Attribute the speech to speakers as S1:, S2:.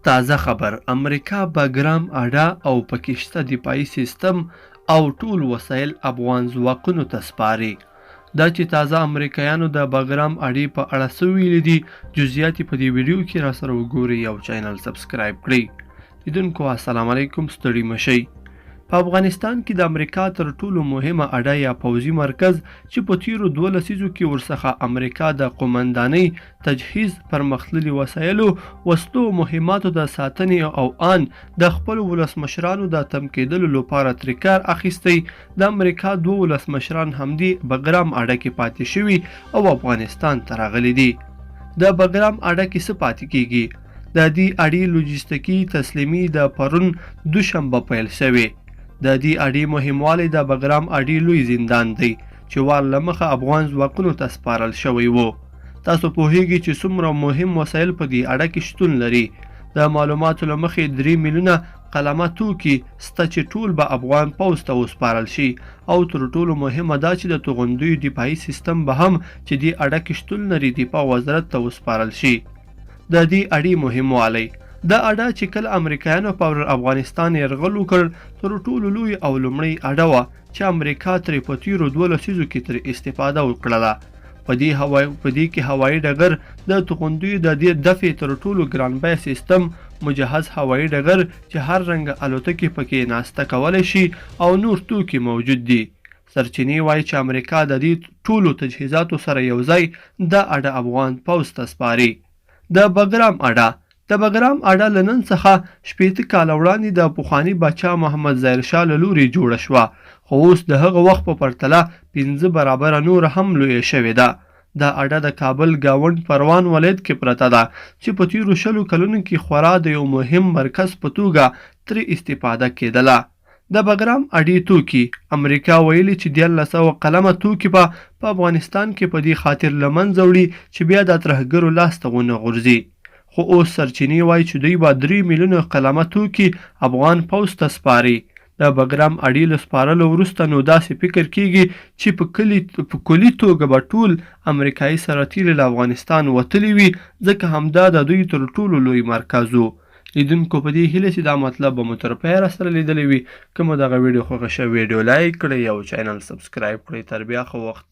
S1: تازه خبر، امریکا بګرام اډه او پکې شته دفاعي سیستم او ټول وسایل افغان ځواکونو ته سپاري. دا چې تازه امریکایانو د بګرام اډې په اړه څه ویلي دي، جزئیات یې په دې ویډیو کې راسره وګورئ او چینل سبسکرایب کړئ. لیدونکو السلام علیکم، ستړي مشئ. په افغانستان کې د امریکا تر ټولو مهمه اډه یا پوځي مرکز چې په تیرو 2 لسیزو کې ورڅخه امریکا د قومندانۍ، تجهیز، پرمختللي وسایلو، وسلو، مهماتو د ساتنې او آن د خپلو ولسمشرانو د تم کېدلو لپاره ترې کار اخیستی، د امریکا 2 ولسمشران همدې بګرام اډه کې پاتې شوي او افغانستان ته راغلي دي. د بګرام اډه کې څه پاتې کیږي؟ د دې اډې لوجستیکي تسلیمي د پرون دوشنبه پیل شوې. د دې اډې مهموالی د بګرام اډې لوی زندان دی چې وار له مخه افغان ځواکونو ته سپارل شوی و. تاسو پوهیږئ چې څومره مهم وسایل په دې اډه کې شتون لري. د معلوماتو له مخې 3 میلیونه قلمه توکي سته چې ټول به افغان پوځ ته وسپارل شي، او تر ټولو مهمه دا چې د توغندیو دفاعي سیستم به هم چې دې اډه کې شتون لري دفاع وزارت ته وسپارل شي. د دې اډې مهموالی، دا اډه چې کله امریکایانو پر افغانستان یرغل وکړ تر ټولو لوی او لومړۍ اډه وه چې امریکا ترې په تیرو 2 لسیزو کې ترې استفاده وکړله. په دې کې هوایي ډګر، د توغندیو د دې دفع تر ټولو ګران بیه سیستم، مجهز هوایي ډګر چې هر رنګه الوتکې پکې ناسته کولی شي او نور توکي موجود دي. سرچینې وایي چې امریکا د دې ټولو تجهیزاتو سره یو ځای دا اډه افغان پوځ ته سپاري. د بګرام اډه، د بګرام اډه له نن څخه 60 کاله وړاندې د پخواني باچا محمد ظاهر شاه له لوري جوړه شوه، خو اوس د هغه وخت په پرتله 5 برابره نوره هم لویه شوې ده. دا اډه د کابل ګاونډ پروان ولایت کې پرته ده چې په تیرو 20 کلونو کې خورا د یو مهم مرکز په توګه ترې استفاده کېدله. د بګرام اډې توکي، امریکا ویلي چې 1300 قلمه توکي به په افغانستان کې په دې خاطر له منځه وړي چې بیا د ترهګرو لاس ته ونه غورځي، خو اوس سرچینې وایي چې دوی به 3 میلیونه قلمه توکي افغان پوځ ته سپاري. د بګرام اډې له سپارلو وروسته نو داسې فکر کیږي چې په کلي توګه به ټول امریکایي سرتیري له افغانستان وتلي وي، ځکه همدا د دوی تر ټولو لوی مرکز و. لیدونکو په دې هیله چې دا مطلب به مو تر پایه راسره لیدلی وي. که مو دغه ویډیو خوښه شوه ویډیو لایک کړئ او چینل سبسکرایب کړئ. تر بیا ښه وخت.